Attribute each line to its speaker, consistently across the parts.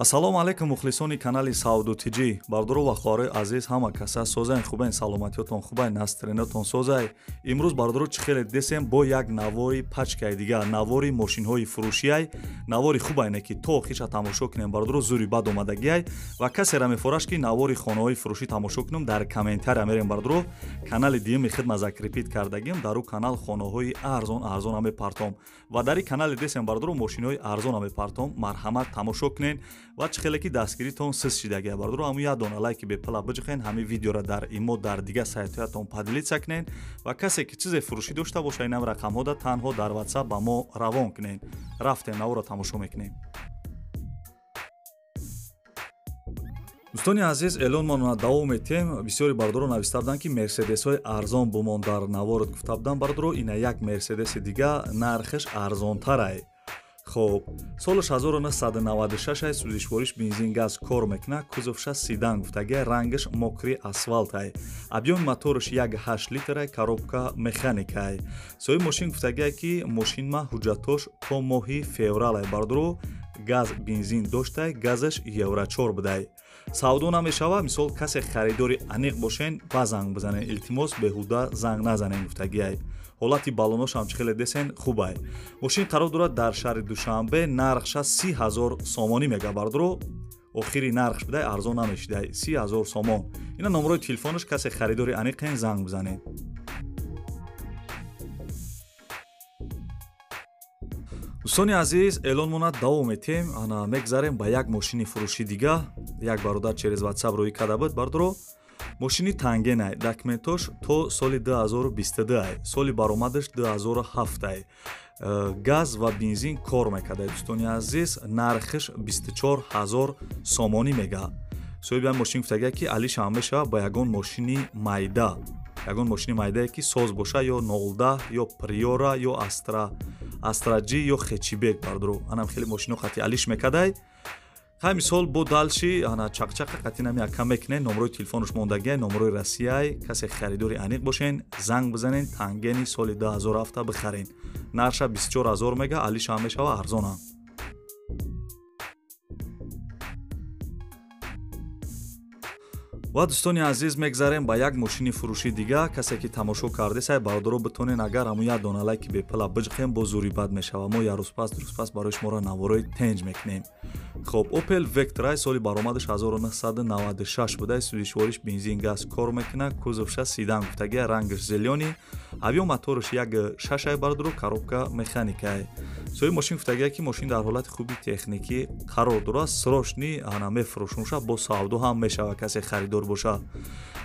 Speaker 1: Ассалому алайкум мухлисони канали Савдо ТЖ. Бардору ва хоҳарои азиз, ҳама каса созайн, хубайн, саломатиётон хубайн, настренатон созай. Имрӯз бардору чӣ хеле десем бо як навори пачкаи дига, навори мошинҳои фурӯшиай, навори хубайне ки то охирша тамошо кунем. Бардору зури бад омадагиай ва касера мефораш ки навори хонаҳои фурӯшӣ тамошо кунем, дар комментария мерем. Бардору канали дуюми хидма закрепит кардагим, дар ӯ канал хонаҳои арзон арзона мепартом ва дар ин канали десем бардору мошинҳои арзона мепартом. Марҳамат тамошо кунен ва чӣ хеле ки дастгиритон сиз шидагия. Бардору ҳамун як дона лайки бепала биҷиқен, ҳамин видеора дар имо, дар дигар сайтҳоятон поделиться кунен ва касе ки чизе фурӯшӣ дошта боша, инам рақамҳода танҳо дар WhatsApp ба мо равон кунен. Рафтем, наворо тамошо мекунем. Дӯстони азиз, эълонмонро давом метиҳем. Бисёри бардоро нависта буданд, ки мерседесҳои арзон бумон дар наворот гуфта буданд. Бардоро ина як мерседеси дига, нархаш арзонтарай. Хоб, солаш 1996 ай, сӯзишвориш бензин газ кор мекунад, кузовша седан гуфтагия, рангаш мокрый асфалтай. Объёми мотораш 1,8 литрай, коробка механикай. Соҳиби мошин гуфтагия, ки мошинма ҳуҷҷатош то моҳи февралай. Бардоро газ бензин доштай, газаш евро 4 будай. Савдо намешава, мисол касе харидори аниқ бошен, ба занг бизанен, илтимос беҳуда занг назанен гуфтагиай. Ҳолати баллоношам чӣ хеле десен хубай. Мошин қарор дорад дар шаҳри Душанбе, нархша 30 000 сомонӣ мега. Бардоро охири нархш бидай, арзон намешидай, 30 000 сомон. Ина номерои телефонаш, касе харидори аниқен занг бизанед. Дӯстони азиз, эълонмона давом метиҳем. Ана мегзарем ба як мошини фурӯши дига. Як бародар через WhatsApp рӯӣ карда буд. Бардоро мошини Тангенай, документош то соли 2022 ай, соли баромадаш 2007 ай, газ ва бензин кор мекарда. Дӯстони азиз, нархиш 24 000 сомонӣ мега. Соҳиби ҳам мошин гуфтагия, ки алишам мешава ба ягон мошини майда, ягон мошини майдае ки соз боша, ё 010, ё Приора, ё Астра, Астра Ҷи, ё хэтчбек. Бардоро анам хеле мошино қати алиш мекардай. Хай, мисол бо дальше ана чақчақа қати нами ака мекунен. Номерои телефонаш мондагиай, номерои Россияй. Касе харидори аниқ бошен, занг бизанен, Тангени соли 2007 бихарен. Нарша 24 000 мега, алишам мешава, арзонам. Ва дӯстони азиз, мегзарем ба як мошини фурӯши дига. Касе ки тамошо кардесай, бародаро, битонен агар ҳамун як дона лайки бепала биҷиқем, бо зури бад мешава. Мо як рӯз пас, ду рӯз пас барои шуморо наворои тенҷ мекунем. Хоб, Opel Vectra, соли баромадаш 1996 будай, сӯзишвориш бензин газ кор мекунад, кузовша седан гуфтагия, рангаш зелёный, объём мотораш 1,6 ай. Бародаро коробка механикай. Соҳиби мошин гуфтагия, ки мошин дар ҳолати хуби техникӣ қарор дорад, срочный ана мефурӯшумша, бо савдо ҳам мешава, касе харидор боша.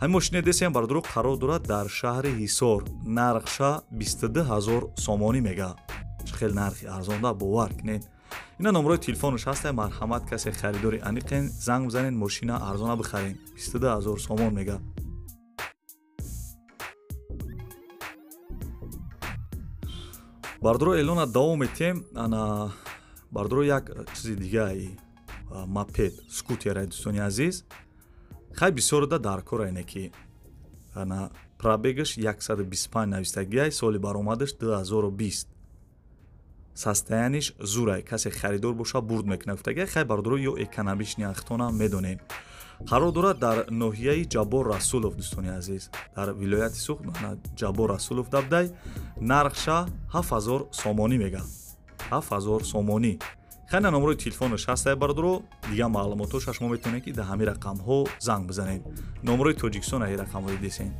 Speaker 1: Ҳамин мошине десем, бародаро, қарор дорад дар шаҳри Ҳисор, нархша 22 000 сомонӣ мега. Чӣ хел нархи арзонда, бовар кунед. Ина номерои телефонаш ҳаста, марҳамат, касе харидори аниқен, занг бизанед, мошина арзона бихарен, 22 000 сомон мега. Бардоро эълона давом метиҳем. Ана бардоро як чизи дигаи, мопед, скутера. Дӯстони азиз, хай бисёрда дар кор айне ки ана пробегаш 125 навистагиай, соли баромадаш 2020, состояниш зурай, касе харидор боша, бурд мекунад гуфтагиай. Хай бардоро, ё экономичный ахтона медонем. Қарор дорад дар ноҳияи Ҷаббор Расулов, дӯстони азиз, дар вилояти Суғд, Ҷаббор Расулов дабдай. Нархша 7000 сомонӣ мега, 7000 сомонӣ. Хайна номерои телефонаш ҳастай. Бардоро дигар маълумотоша шумо метавонед, ки дар ҳамин рақамҳо занг бизанед. Номерои Тоҷикистон аи рақамҳои десен.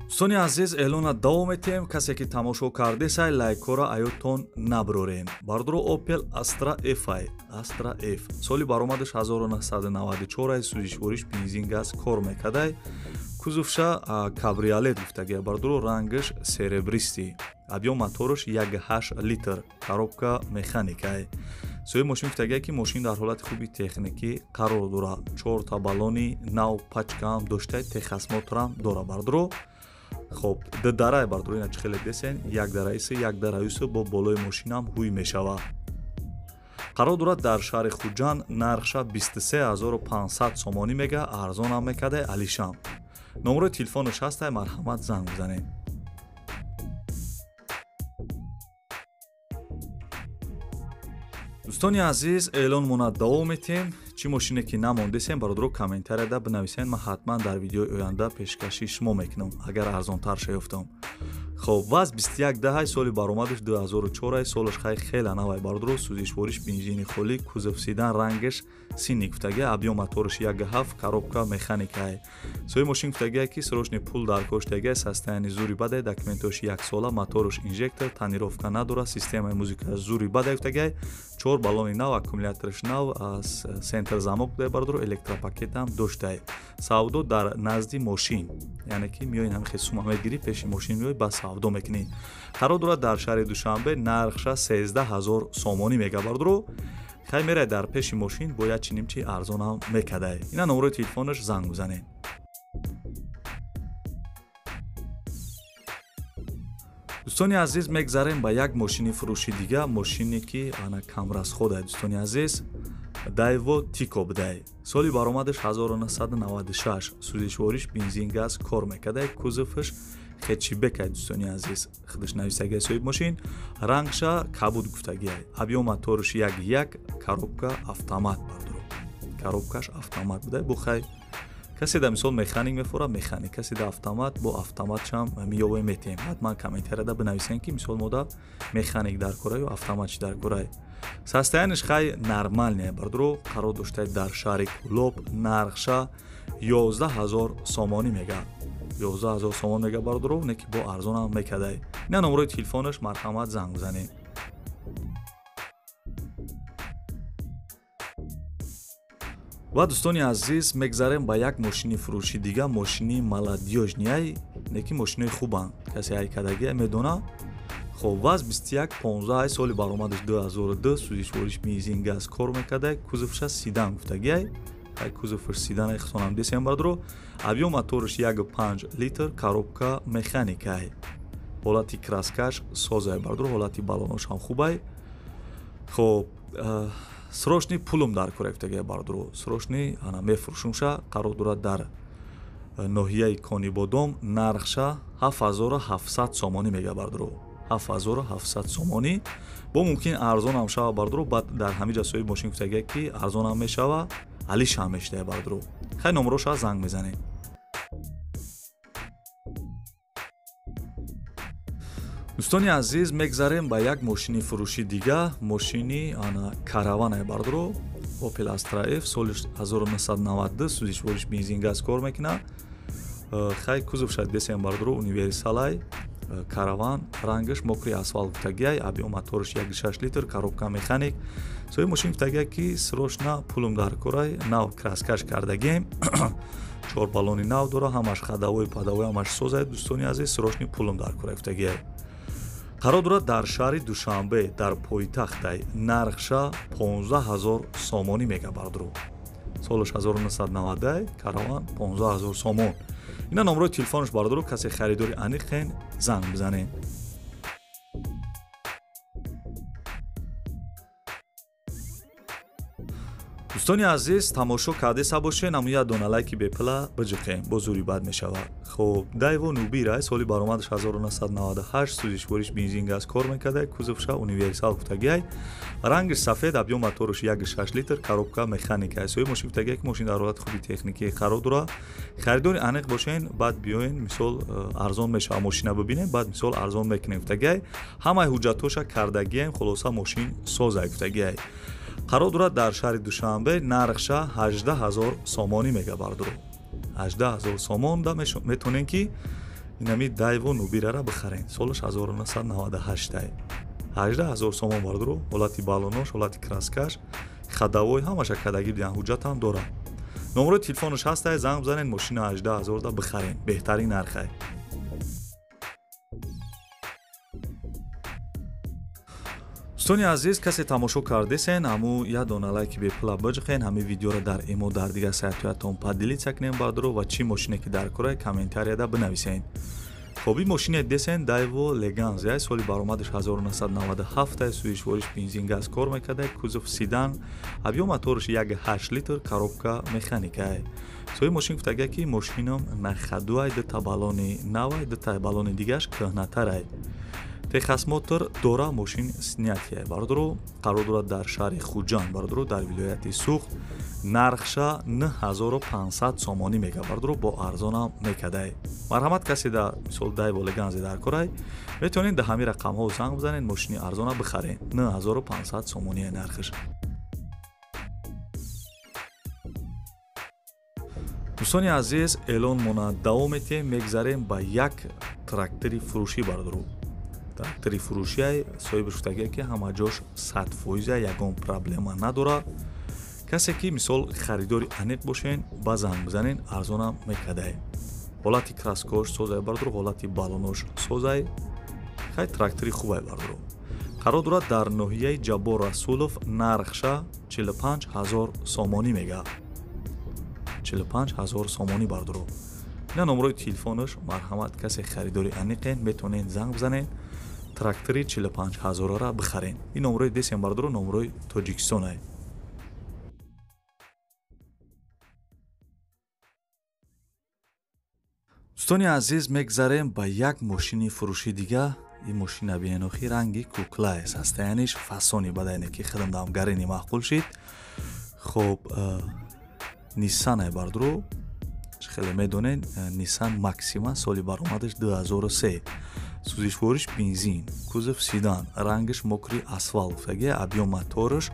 Speaker 1: Дӯстони азиз, эълона давом метиҳем. Касе ки тамошо кардесай, лайкҳоро аёдтон наброрем. Бардоро Opel Astra F ай, Astra F, соли баромадаш 1994 ай, сӯзишвориш бензин газ кор мекардай, кузовша кабриолет гуфтагия. Бардоро рангаш серебристый, объём мотораш 1,8 литр, коробка механикай. Соҳиби мошин гуфтагия, ки мошин дар ҳолати хуби техникӣ қарор дорад, чорта баллони нав пачкаам доштай, техосмотрам дора. Бардоро хоб, ду дарай. Бардоро ина чӣ хеле десен, як дараиси, як дараюсу, бо болои мошинам ҳуй мешава. Қарор дорад дар шаҳри Хуҷанд, нархша 23 500 сомонӣ мега, арзонам мекардай, алишам. Номерои телефонаш ҳастай, марҳамат, занг бизанед. Дӯстони азиз, эълонмона давом метем. Чӣ мошине ки намондесем, бародаро, комментарияда бинависен, ман ҳатман дар видеои оянда пешкаши шумо мекунам, агар арзонтар шаёфтам. Хоб, ваз 21 даҳай, соли баромадаш 2004, солаш хай хела навай бародаро, сӯзишвориш бензини холӣ, кузов седан, рангаш синий гуфтагия, объём мотораш 1.7, коробка механикай. Сои мошин гуфтагия ки срочный пул дар коштагия, состояние зури бадай, документош яксола, мотораш инжектор, тонировка надора, системаи музыка зури бадай гуфтагия, 4 баллони нав, аккумулятораш нав, аз центр замок будай бародаро, электропакетам доштай. Савдо дар назди мошин, яъне ки миёи ҳамин хел сума мегирӣ, пеши мошин миёй, ба савдо мекунӣ. Қарор дорад дар шаҳри Душанбе, нархша 13 000 сомонӣ мега бародаро. Хай мерай дар пеши мошин, бояд чиним чи арзонам мекадай. Ина номерои телефонаш, занг бизанед. Дӯстони азиз, мегзарем ба як мошини фурӯши дига, мошине ки ана камрасходай. Дӯстони азиз, Дайво Тико будай. Соли баромадаш 1996, сӯзишвориш бензин газ кор мекардай, кузоваш хэтчбекай. Дӯстони азиз, худаш нависагиай соҳиб мошин, рангша кабуд гуфтагиай, объём мотораш 1.1, коробка автомат бардоро, коробкаш автомат будай. Бухай касе да мисол механик мефора, механик, касе да автомат, бо автоматшам миёве метем. Ҳатман комментарияда бинависем ки мисол мода механик дар кора ё автоматчи дар корай. Состояниш хай нормальне бардоро, қарор доштай дар шаҳри Кӯлоб, нархша 11 000 сомонӣ мега. 11 000 сомон мега бардоро, не ки бо арзонам мекадай. Ина номерои телефонаш, марҳамат занг бизанед. Ва дӯстони азиз, мегзарем ба як мошини фурӯши дига, мошини молодёжнияй, не ки мошинои хубанд, касе ҳайкадагия медона. Хоб, ваз 21 15, соли баромадаш 2002, сӯзишвориш бензин газ кор мекардай, кузовша седан гуфтагиай, хай кузоваш седан хусонам десем бардоро, объём мотораш 1.5 литр, коробка механикай, ҳолати краскаш созай бардоро, ҳолати баллонош ҳам хубай. Хоб, срочный пулум дар кора гуфтагиай бардоро, срочный ана мефурӯшумша, қарор дорад дар ноҳияи Конибодом, нархша 7700 сомонӣ мега бардоро, 7700 сомонӣ. Бо мумкин арзонам шава бардоро, баъд дар ҳамин ҷа соҳиби мошин гуфтагиай ки арзонам мешава, алишам мешудая бардоро. Хай номероша занг мезанем. Дӯстони азиз, мегзарем ба як мошини фурӯши дига, мошини ана караванай бардоро, Opel Astra F, соли 1992, сӯзишвориш бензин газ кор мекунад. Хай кузовша десем бардоро, универсалай, караван, рангаш мокри асфалт гуфтагиай, объём мотораш 1.6 литр, коробка механик. Соҳиби мошин гуфтагиай ки срочно пулум дар корай, нав краскаш кардагием, 4 баллони нав дора, ҳамаш ходовой падовой ҳамаш созай. Дӯстони азиз, срочный пулум дар корай гуфтагиай. Қарор дорад дар шаҳри Душанбе, дар пойтахтай, нархша 15 000 сомонӣ мега бардоро. Солаш 1990, караван 15 000 сомон. Ина номерои телефонаш бардоро, касе харидори аниқен занг бизанед. Дӯстони азиз, тамошо кардеса бошед, ҳамун як дона лайки бепила биҷиқем, бо зури бад мешавад. Хоб, Дайво Нубира, соли баромадаш 1998, сӯзишвориш бензин газ кор мекардай, кузовша универсал гуфтагиай, рангаш сафед, объём мотораш 1.6 литр, коробка механика. Соҳиби мошин гуфтагиай ки мошин дар ҳолати хуби техникӣ қарор дорад. Харидори аниқ бошен, баъд биёен, мисол арзон мешава мошина бибинем, баъд мисол арзон мекунем гуфтагиай. Ҳамаи ҳуҷҷатҳоша кардагием, хулоса мошин созай гуфтагиай. Қарор дорад дар шаҳри Душанбе, нархша 18 000 сомонӣ мега бардоро. 18 000 сомон да метонен ки инами Дайво Нубирара бихарен. Солаш 1998. 18 000 сомон бардоро, ҳолати баллонош, ҳолати краскаш, ходовой ҳамаша кардагӣ бидан, ҳуҷҷатам дорад. Номерои телефонаш ҳастай, занг бизанед, мошина 18 000 да бихарен, беҳтарин нархай. Дӯстони азиз, касе тамошо кардесен, ҳаму як дона лайки бепула биҷиқен, ҳамин видеоро дар эмо дар дигар сайтҳоятон поделиться кунем бардоро, ва чӣ мошине ки дар корай комментарияда бинависен. Хоб, ин мошине десен Дайво Леганзия, соли баромадаш 1997, сӯзишвориш бензин газ кор мекардай, кузов седан, объём мотораш 1.8 литр, коробка механикай. Соҳиби мошин гуфтагиай ки мошинам на ходуай, дута баллони навай, дута баллони дигаш кӯҳнатарай. Техосмотр дора, мошин снятия бародаро. Қарор дорад дар шаҳри Хуҷанд бародаро, дар вилояти Суғд. Нархша 9500 сомонӣ мега бародаро, бо арзонам мекадай. Марҳамат, касе да мисол дай волеганзе дар корай, метавонед да ҳамин рақамҳо занг бизанед, мошини арзона бихаред. 9500 сомоние нархш. Дӯстони азиз, эълон мона давом метиҳем, мегзарем ба як трактори фурӯшӣ бародаро. Трактори фурӯшиай, соҳиби шуфтагие ки ҳама ҷош 100%, ягон проблема надорад. Касе ки мисол харидори аниқ бошен, ба занг бизанен, арзонам мекадай. Ҳолати краскош созай бародаро, ҳолати балонош созай. Хай, трактори хубай бародаро. Қарор дорад дар ноҳияи Ҷаббор Расулов, нархша 45 000 сомонӣ мега. 45 000 сомонӣ бародаро. Ина номрои телефонаш, марҳамат, касе харидори аниқен, метавонед занг бизанед, трактори 45 000-ра бихарен. Ин номрои десем бародаро, номрои Тоҷикистонай. Дӯстони азиз, мегзарем ба як мошини фурӯши дига. Ин мошина бенохи ранги куклаес ҳастаяниш фасони бадайне ки худам дам гарини маъқул шид. Хоб, Ниссанай бародаро, хеле медонед, Ниссан Максима, соли баромадаш 2003, сӯзишвориш бензин, кузов седан, рангаш мокрый асфалт гуфтагия, объём мотораш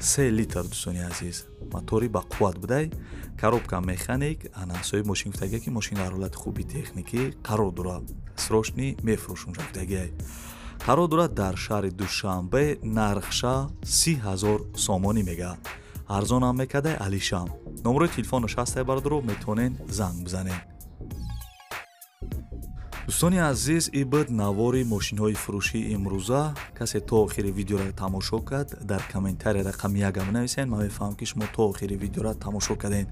Speaker 1: 3 литр. Дӯстони азиз, мотори ба қувват будай, коробка механик. Ана соҳиби мошин гуфтагия ки мошин дар ҳолати хуби техникӣ қарор дорад, срочный мефурӯшум гуфтагия. Қарор дорад дар шаҳри Душанбе, нархша 30 000 сомонӣ мега. Арзонам мекадай, алишам. Номрои телефонаш ҳастай бародаро, метавонед занг бизанед. Дӯстони азиз, ин буд навори мошинҳои фурӯшии имрӯза. Касе то охири видеоро тамошо кард, дар комментария рақами якам нависед, ман мефаҳмам ки шумо то охири видеоро тамошо кардед.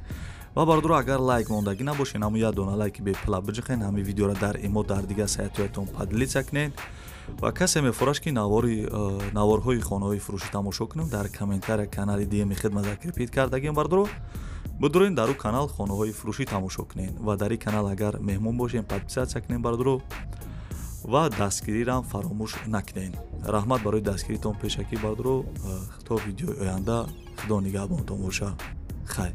Speaker 1: Ва бародаро, агар лайк мондагӣ набошед, ҳамун як дона лайки бепула биҷиқед, ҳамин видеоро дар имо, дар дигар сайтҳоятон поделиться кунед. Ва касе мефураш ки наворҳои хонаҳои фурӯшӣ тамошо кунем, дар комментария канали диеми хидмат закрепить кардагим бародаро, бидурен дар ӯ канал хонаҳои фурӯшӣ тамошо кунед. Ва дар ин канал агар меҳмон бошем, подписаться кунед бародаро ва дастгириам фаромӯш накунед. Раҳмат барои дастгиритон пешакӣ бародаро. То видеои оянда, Худо нигаҳбонтон боша. Хайр.